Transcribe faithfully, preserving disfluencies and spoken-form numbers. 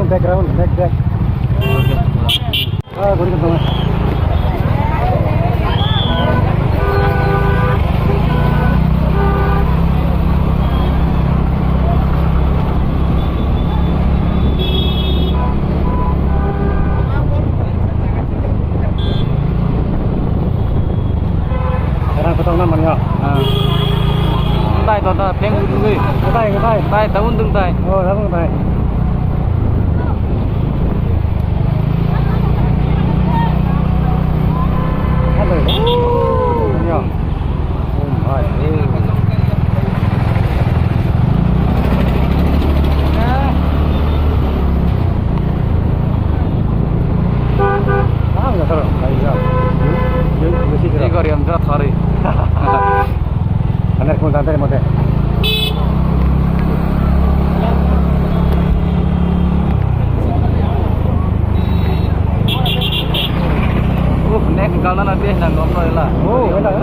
Background, back, back. Ah, guri ka tong. Orang kotong nama ya? Ah. Tai to ta peng dungui. Tai, tai. Tai ta undung tai. Oh, ta undung tai. Hello. Ya. Oh my. Ini gari yang berat hari. Anak pun santai mode. Uh, next galna nanti yang ngomong lah. Oh, enak.